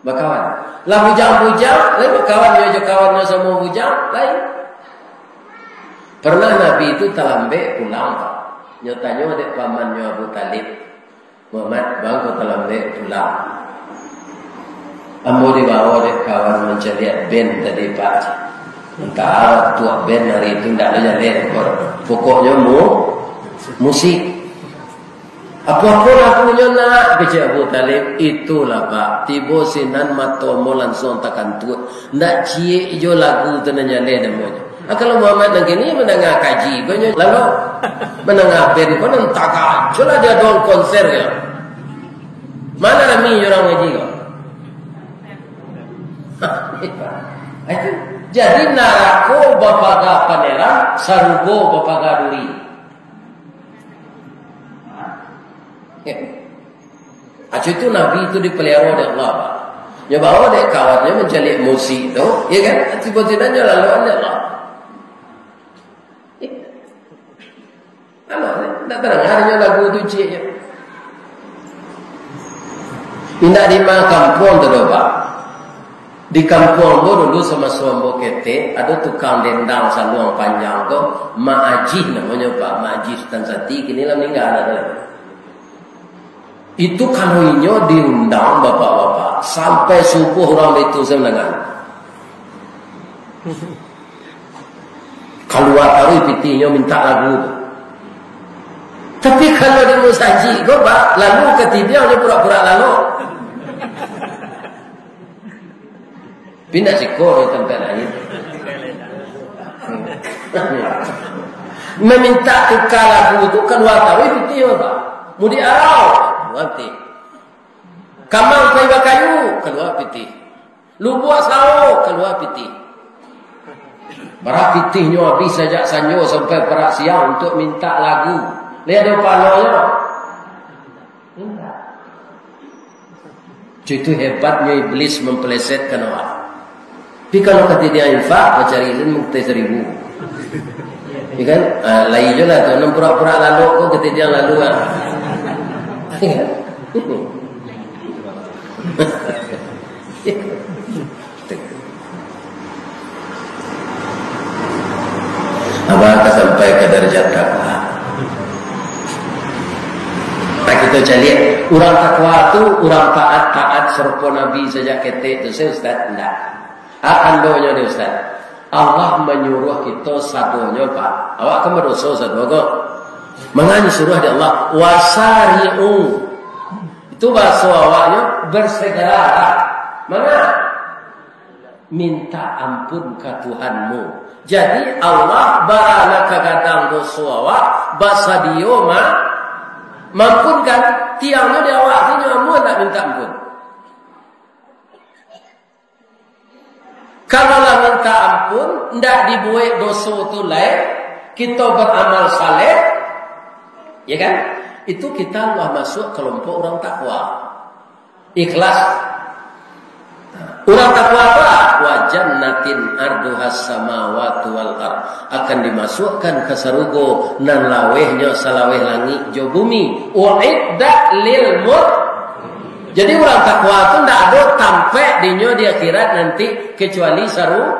Bakawan. Lah bujang-bujang, lai bakawan nyo jo kawannyo samo bujang, lai. Pernah Nabi tu talambek pulang, Pak. Nyo tanyo dek pamannyo Abu Thalib, "Muhammad, bang, kok talambek pulang?" "Ambo dibawo dek kawan mancaliak ben tadi, Pak. Antah tuak ben hari tu ndak ado jaleh, pokoknyo mu-, musik." "Apo-apo lagunyo nak?" kecek Abu Thalib. "Itulah, Pak, tibo sinan mato ambo lansuang takantuak. Ndak ciek jo lagu tu nan jaleh namonyo." Ah, kalau Muhammad nan kini mandanga kaji ko nyo, lalu mandanga ben ko nan tagak, cubolah diadoan konser yo. Ma rami jo urang ngaji ko. Itu. Jadi, narako bapaga paneran, sarugo bapaga duri. Acu itu Nabi itu dipelihara dek Allah, Pak. Nyo bawa dek kawannyo mancaliak musik tu, ya kan? Tiba-tiba nyo laluan dek Allah. Alah, ndak tadanga nyo lagu tu cieknyo. Indak di ma kampuang tu doh, Pak. Di kampuang ambo dulu, samaso ambo ketek, ado tukang dendang saluang panjang tu, Mak Ajih namonyo, Pak. Mak Ajih Sutan Sati, kini lah maningga, ndak ado lai. Itu kalau inyo diundang bapak-bapak, sampai subuh urang itu saya mendengar. Kalua taruih pitinyo mintak lagu tu. Tapi kalau di musajik ko, Pak, lalu katidiang jo pura-pura lalok. Pindah siko di tampek lain. Mamintak tukar lagu tu kalua taruih pitih, Pak. Mudik arau, nanti. Kamang pai bakayu, kalua pitih. Lubuak sawo, kalua pitih. Bara pitihnyo abih sajak sanjo sampai parak siang untuak mintak lagu. Lai ado pahalonyo? Indak. Itu hebatnyo iblis mampalesetkan awak. Tapi kalau katidiang infak, mancari ilmu, teh saribu. Ya kan? Ah, lai jo lah tu, nan pura-pura lalok ko katidiang lalu lah. Abah ka sampai ka darajat takwa. Nah, kita caliak, urang takwa tu, urang taat-taat sarupo Nabi sajak ketek tu, se, Ustaz? Ndak. Akan donyo ni, Ustaz. Allah manyuruah kito sadonyo, Pak. Awak kan badoso sado ko. Manga disuruah di Allah, "Wasari'u." Itu bahaso awaknyo, "Bersegeralah." Manga? Minta ampun ka Tuhanmu. Jadi, Allah bara nan ka gadang doso awak, basadio ma-, maampunkan. Tiangnyo di awak tu, nyo amuah ndak minta ampun. Kalau lah minta ampun, ndak dibuek doso tu lai, kito baramal saleh, ya kan? Itu kita lah masuk kelompok urang takwa. Ikhlas. Urang takwa tu, "Wa jannatin arduhas samawati wal ard," akan dimasukkan ka sarugo nan lawehnyo salaweh langik jo bumi. Uiddat lil mut-, Jadi, urang takwa tu ndak ado tampek dinyo di akhirat nanti, kecuali saru-,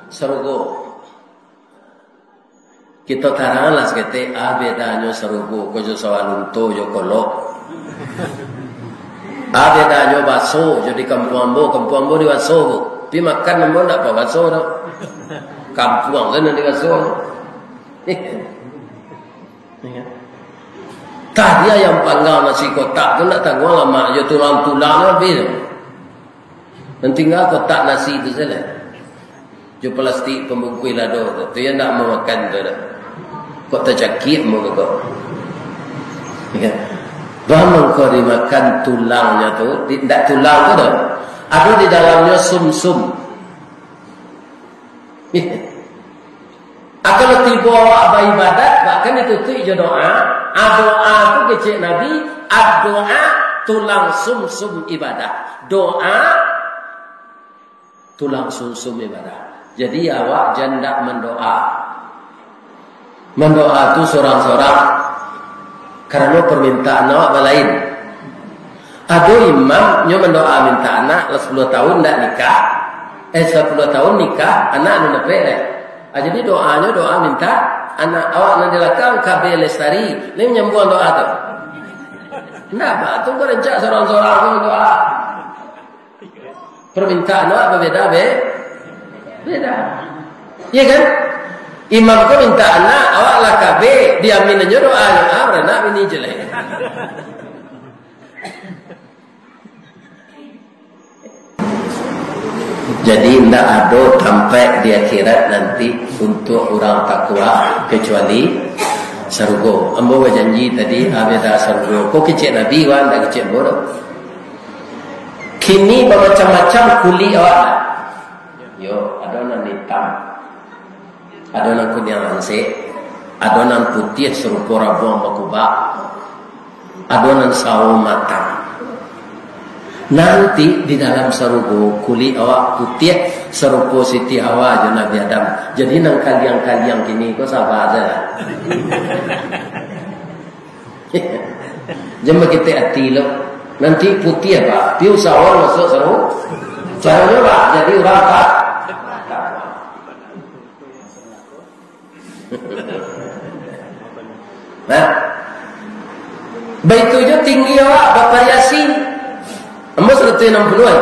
sarugo. Kito taranglah saketek, a bedanyo sarugo ko jo sawah lunto jo kolok. A bedanyo baso jo di kampuang ambo, kampuang ambo di baso ko. Pi makan ambo ndak babaso doh. Kampuang kan nan di baso. Tadi ayam panggang nasi kotak tu ndak tangguang lamak jo tulang-tulangnyo abih tu. Nan tingga kotak nasi tu sajo. Jo plastik pambungkuih lado tu, tu yang ndak mamakan tu dah. Kok tacakiak muko kau? Ya. Bang mangko dimakan tulangnyo tu, di, ndak tulang tu dah. Ado di dalamnyo sumsum. Kalau tibo awak baibadat, bahkan ditutuik jo doa, a doa tu kecek Nabi, a doa tulang sumsum ibadah. Doa tulang sumsum ibadah. Jadi awak jan ndak mandoa. Mandoa tu sorang-sorang, karano permintaan awak balain. Ado imam, nyo mandoa minta anak, lah sapuluah tahun ndak nikah. Eh, sapuluah tahun nikah, anak alun dapek lai. Ah, jadi doanyo doa minta anak. Awak nan di lakang, K B Lestari, lai manyambuang doa tu? Ndak, Pak, tu barancak sorang-sorang tu doa. Permintaan awak babeda, be-, beda. Iya kan? Imam ko minta anak, awak lah K B, diamin ajo doanyo, ah, baranak bini je lai. Jadi, ndak ado tampek di akhirat nanti untuak urang takwa, kecuali sarugo. Ambo bajanji tadi, a beda sarugo. Ko kecek Nabi, wan, ndak kecek ambo doh. Kini bamacam-macam kulik awak. Yo, ado nan itam. Ado nan kuniang ansek, ado nan putiah sarupo rabuang bakubak, ado nan sawo matang. Nanti di dalam sarugo, kulik awak putiah sarupo Siti Hawa jo Nabi Adam. Jadi nan kaliang-kaliang kini ko saba sajolah. Jan baketek ati lo. Nanti putiah, Pak. Pi usahoan masuak saru-, sarugo, Pak. Jadi urang, Pak. Nah. Baitu jo tinggi awak bavariasi. Ambo saratuih anam puluah.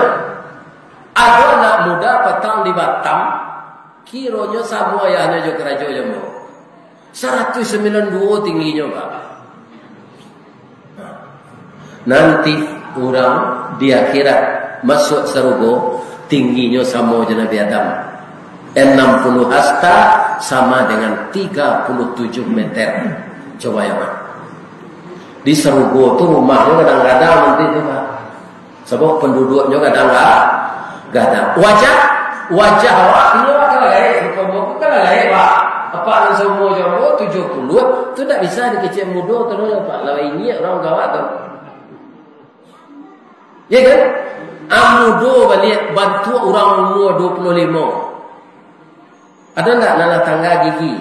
Ado anak muda patang di Batam, kironyo samo ayahnyo jo karajo jo ambo. Saratuih sambilan duo tingginyo, Pak. Nanti urang di akhirat masuak sarugo, tingginyo samo jo Nabi Adam. Enam puluh hasta sama dengan tiga puluh tujuh meter. Coba ya, Pak. Di sarugo tu rumahnyo gadang-gadang nanti tu, Pak. Sabab panduduaknyo gadang-ga-, gadang. Wajah, wajah awak, iyo awak kan lah gaek, sarupo ambo kan lah gaek, Pak. Apak nan saumua jo ambo, tujuah puluah, tu ndak bisa dikecek mudo tu doh, Pak. Lah inyiak urang gawak tu. Ya kan? Amudo baliak bantuak urang umua dua puluh limo. Ado ndak nan lah tangga gigi?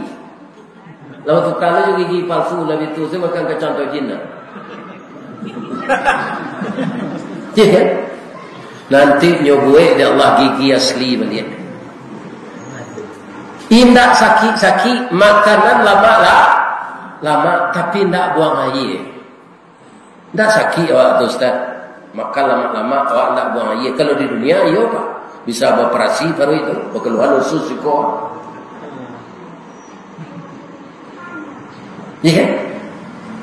Lalu tukar lah jo gigi palsu lah itu, saya makan kacang tojin lah. Ya kan? Nanti nyo buek dek Allah gigi asli baliak. Indak sakik-sakik, makanan lamak lah, lamak, tapi indak buang aia. Ndak sakik awak tu, Ustaz. Makan lamak-lamak, awak ndak buang aia. Kalau di dunia, iyo, Pak. Bisa baoperasi paruik tu, bakaluan usus siko. Iya kan?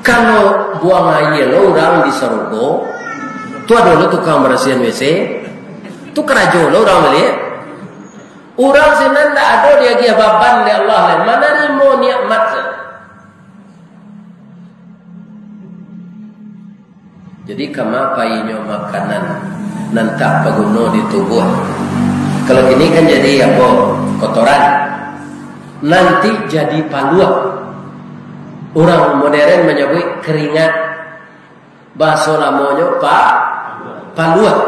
Kalau buang aia lo urang di sarugo, tu ado lo tukang barasiahan W C, tu karajo lo urang baliak. Urang sinan ndak ado diagiah baban dek Allah lai, manarimo nikmat sajo. Jadi, kama painyo makanan nan tak paguno di tubuah? Kalau kini kan jadi apo? Kotoran. Nanti jadi paluah. Urang modern manyabuik keringat. Bahaso lamonyo pa-, paluah.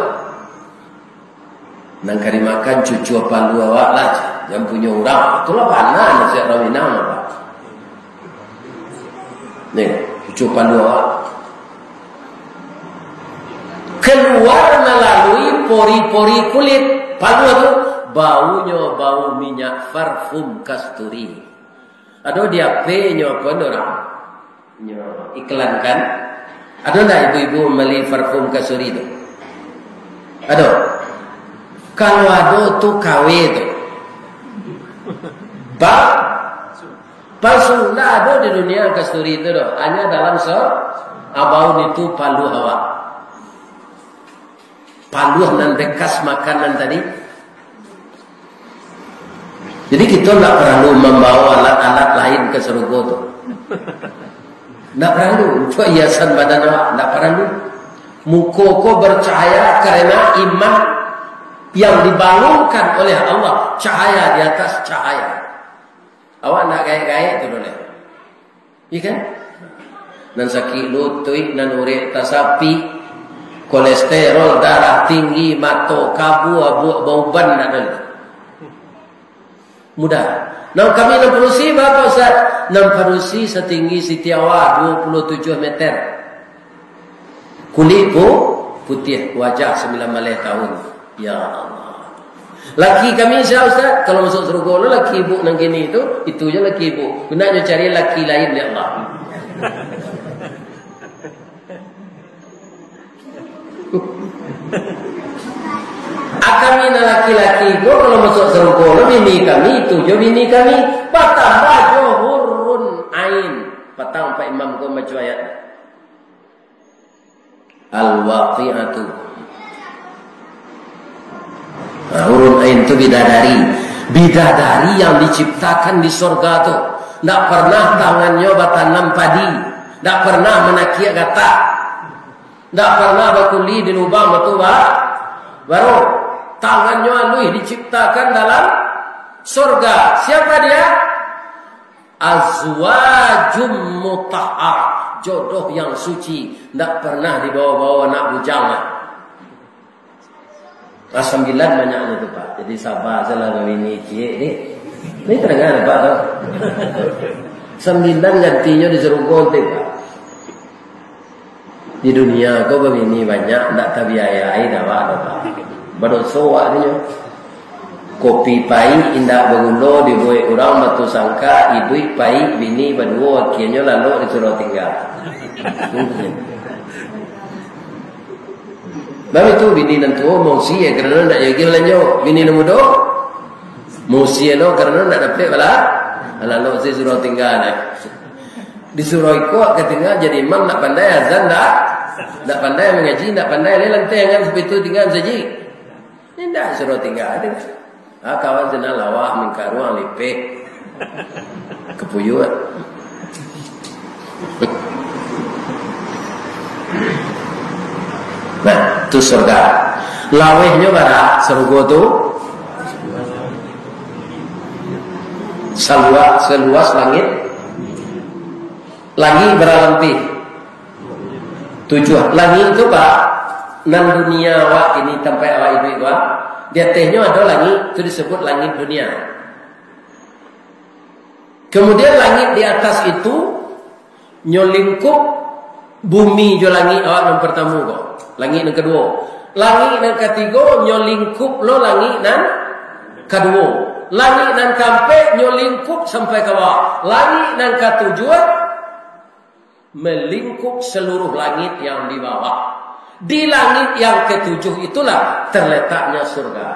Nan ka dimakan cucua paluah awak lah, jan punyo urang. Itulah bana nasihat urang Minang, Pak. Ni, cucua paluah awak. Kaluar malalui pori-pori kulit. Paluah tu, baunyo bau minyak parfum kasturi. Ado di H P-nyo apo nyo urang? Nyo iklankan. Ado ndak ibu-ibu mambali parfum kasturi tu? Ado? Kalau ado tu K W tu. Ba-, palsu, ndak ado di dunia kasturi tu doh. Hanya dalam se-, abaun itu paluah awak. Paluah nan bekas makanan tadi. Jadi, kito ndak paralu mambawa alat-alat lain ka sarugo tu. Ndak paralu. Untuak hiasan badan awak, ndak paralu. Muko ko bercahaya karena iman yang dibangunkan oleh Allah. Cahaya di atas cahaya. Awak ndak gaek-gaek tu doh. Iya kan? Nan sakik lutuik, nan urek tasapik, kolesterol, darah tinggi, mato kabua, buak bauban, ndak ado. Mudah. Nan kami nan padusi, baa, Pak Ustaz? Nan padusi satinggi Siti Hawa, dua puluh tujuh meter. Kulik pu-, putiah, wajah sambilan baleh tahun. Ya Allah. Laki kami sia, Ustaz? Kalau masuak sarugo lo laki ibu nan kini tu, itu je laki ibu. Hendaknyo cari laki lain, ya Allah. Ah, kami nan laki-laki ko, kalau masuak sarugo lo bini kami, itu je bini kami. Batambah jo hurun ain. Patang Pak Imam ko baco ayat. Al-Waqi'atu. Nah, hurun ain tu bidadari. Bidadari yang diciptakan di sorga tu. Ndak pernah tangannyo batanam padi. Ndak pernah manakiak gatak. Ndak pernah bakuli di lubang batu ba-, baruak. Tangannyo aluih diciptakan dalam sorga. Siapa dia? Azwajum mutahharah, jodoh yang suci, ndak pernah dibawa-bawa anak bujang lah. Ah, sambilan banyaknyo tu, Pak. Jadi sabar sajolah babini ciek ni. Ni tadanga dek Apak tu. Sambilan gantinyo di sarugo tu, Pak. Di dunia ko babini banyak, ndak tabiayai dek awak doh, Pak. Badoso awak tu nyo. Kopi paik indak bagulo dibuek urang, batu sangka, iduik paik, bini baduo, akienyo lalok di surau tingga. Lalu tu bini nan tuo mausia, karano ndak jadi balanjo. Bini nan mudo mausia lo, karano ndak dapek bala-, lalok di surau tingga nyo. Di surau iko ka tingga jadi imam, ndak pandai azan, ndak Ndak pandai mangaji, ndak pandai lai lanteh, angan sapitu tingga saji. Indak, suruah tingga. Ah, kawan sinan lawah, mingkaruang, lipeh. Kapuyuak. Nah, tu surga. Lawehnyo bara sarugo tu? Saluas, saluas langik. Langik bara lampih? Tujuah. Langik tu, Pak, nan dunia awak kini, tampek awak iduik tu, ah. Di atehnyo ado langik, tu disebut langik dunia. Kemudian langik di atas itu, nyo lingkup bumi jo langik awak nan partamo ko. Langik nan kaduo. Langik nan katigo, nyo lingkup lo langik nan kaduo. Langik nan kaampek, nyo lingkup sampai ka bawah. Langik nan katujuah, melingkup seluruh langit yang di bawah. Di langit yang ketujuh itulah terletaknya surga.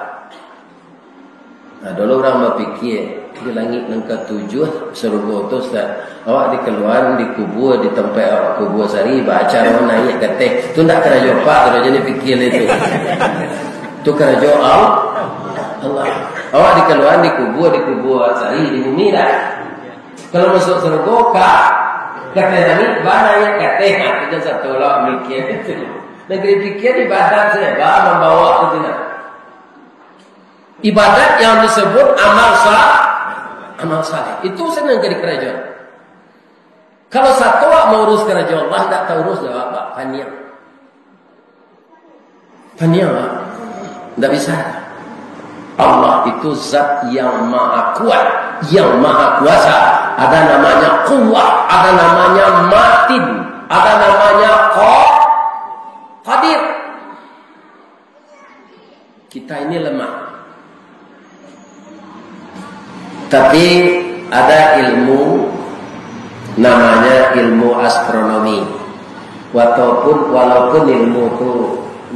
Nah, dulu urang bapikia, di langik nan katujuah sarugo tu, Ustaz. Awak dikaluaan, dikubua di tampek awak kubua sari, baa caro naiak ka ateh. Tu ndak karajo Apak, karajo ni pikia itu. Tu karajo Al-, Allah. Awak dikaluaan, dikubua, dikubua sari di bumi dah. Kalau masuak sarugo, ka, ka ateh langik, baa naiak ka ateh. Ha, tu jan sato lah mikia itu. Nan ka dipikia ibadat sajo, baa mambawa tu nah. Ibadat yang disebut amal sa-, amal saleh. Itu senang jadi karajo. Kalau sato awak maurus karajo Allah, ndak taurus doh awak, Pak. Paniang. Paniang, Pak. Ndak bisa. Allah itu zat yang maha kuat, yang maha kuasa. Ada namanya kuwah, ada namanya matin, ada namanya qa-, qadir. Kita ini lemah. Tapi ada ilmu namanya ilmu astronomi. Walaupun, walaupun ilmu tu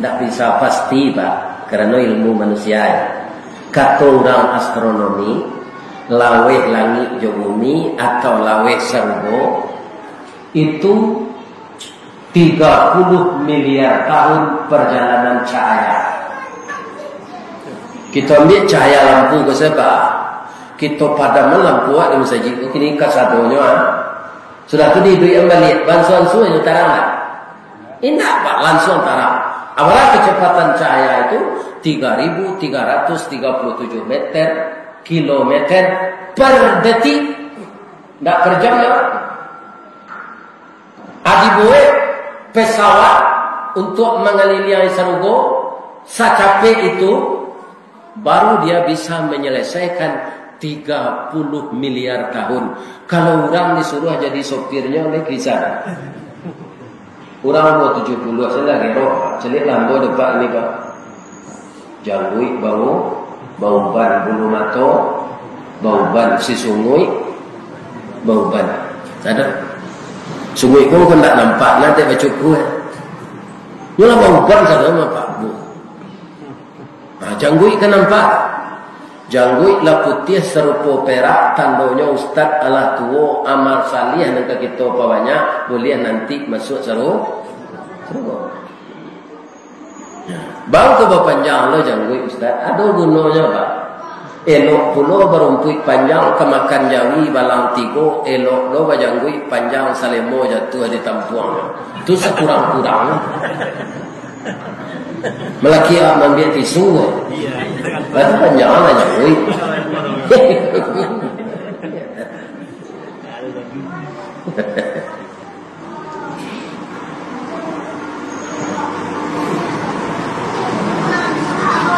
ndak bisa pasti, Pak, karena ilmu manusia. Kato urang astronomi, laweh langik jo bumi atau laweh sarugo, itu tiga puluh miliar tahun perjalanan cahaya. Kito ambiak cahaya lampu ko sajo, kito padamkan lampu awak di masajik ko, kini kasadonyo, ah. Sudah tu diiduikan baliak, baansua-ansua nyo tarang lah. Indak, Pak, langsuang tarang. Apalah kecepatan cahaya itu? Tiga ribu tiga ratus tiga puluh tujuh meter, kilometer per detik. Ndak per jam, yo. Ah, dibuek pesawat untuk mangaliliangi sarugo sacapek itu, baru dia bisa menyelesaikan tiga puluh miliar tahun. Kalau urang disuruah jadi sopirnyo, lai bisa. Urang umua tujuah puluah sajo lah gero, caliak lah ambo dek Apak ni, Pak. Jangguik bau, bauban bulu mato, bauban si sunguik, bauban. Sadar. Sunguik ko kan ndak nampak, nah, dek bacukur. Nyo lah bauban sadar mah, Pak, Bu. Nah, jangguik kan nampak. Jangguik lah putiah sarupo perak, tandonyo ustad alah tuo, amal salih nan ka kito pabanyak, buliah nanti masuak saru-, sarugo. Bang tu bapanjang lo jangguik, ustad, ado gunonyo, Bang. Elok pulo barumpuik panjang, ka makan jawi balang tigo, elok lo bajangguik panjang, salemo jatuah di tampuang. Tu sakurang-kurang. Malaki awak maambiak tisu. Batu panjang lah jangguik.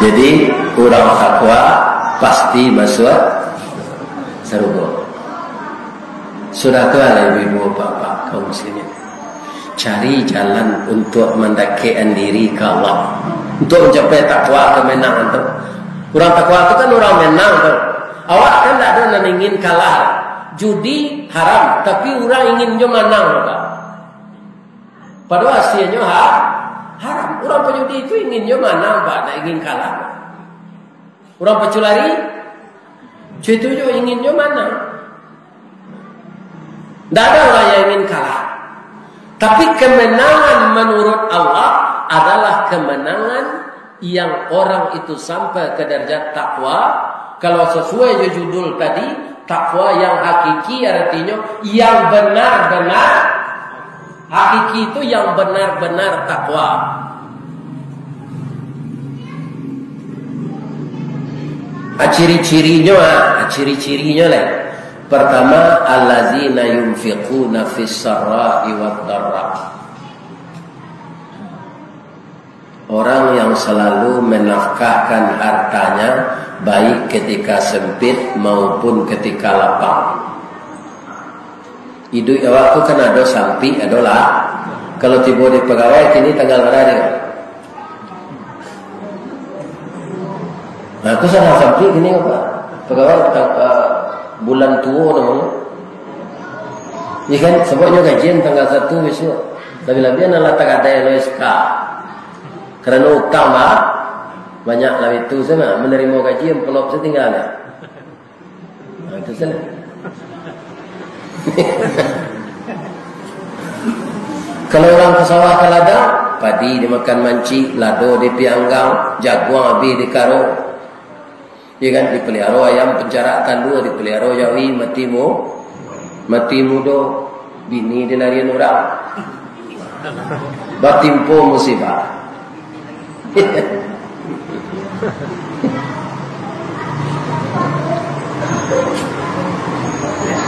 Jadi, urang takwa pasti masuak sarugo. Sudah tu lah, ibu-ibu, bapak, kaum muslimin, cari jalan untuk mandakekkan diri ka Allah, untuk mancapai takwa, kemenangan tu. Urang takwa tu kan urang menang tu. Awak kan ndak ado nan ingin kalah. Judi haram, tapi urang ingin jo manang, Pak. Padahal asianyo ha-, haram. Urang pajudi tu ingin jo manang, Pak, ndak ingin kalah. Urang paculari, itu jo ingin jo manang. Ndak ado urang yang ingin kalah. Tapi kemenangan menurut Allah adalah kemenangan yang orang itu sampai ke darjat takwa. Kalau sesuai jo judul tadi, takwa yang hakiki artinya yang benar-benar hakiki itu yang benar-benar takwa. Ah, ciri-cirinyo, ah, ciri-cirinyo lah. Pertama, allazina yunfiquna fis sarra'i wad dharra. Orang yang selalu menafkahkan hartanya, baik ketika sempit maupun ketika lapang. Iduik awak tu kan ado sampik, ado lah. Kalau tibo di pegawai, kini tanggal bara dia? Nah, aku salah sampik kini apa? Pegawai tang-, eh, bulan tuo namonyo. Iya kan, sababnyo gajian tanggal satu besok. Labiah-labiah nan lah tagadai lo S K. Karano utang, bah, banyak lah itu, sama menerima gaji, amplop satingga lah. Nah, itu salah. Kalau urang ka sawah ka ladang, padi dimakan mancik, lado dipianggang, jaguang abih dikaro. Iya kan, dipeliharo ayam pencarak talua, dipeliharo jawi mati mu-, mati mudo, bini dilarian urang. Batimpo musibah.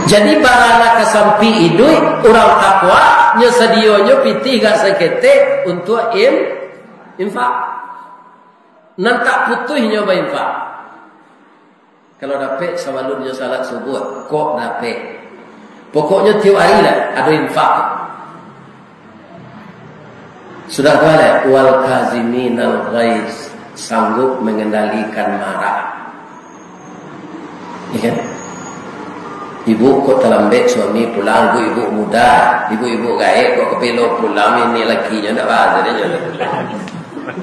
Jadi, bara nan ka sampik iduik, urang takwa, nyo sadionyo pitih gak saketek untuak im-, infak. Nan tak putuihnyo bainfak. Kalau dapek sabalun jo salat subuah, kok dapek. Pokoknyo tiok ari lah ado infak. Sudah tu lah, wal kaziminal ghaiz, sanggup mengendalikan marah. Iya kan? Ibu kok talambek suami pulang, ibu-ibu muda, ibu-ibu gaek kok kapelo pulang, ini lakinyo ndak bahas dia.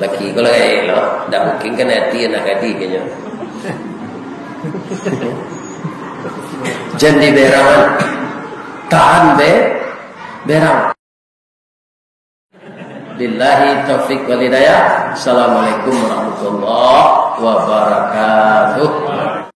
Laki ko lah gaek lo, ndak mungkin kan hati anak gadih kanyo. Jan diberang, tahan be, berang. Billahi taufik wal hidayah. Assalamualaikum warahmatullahi wabarakatuh.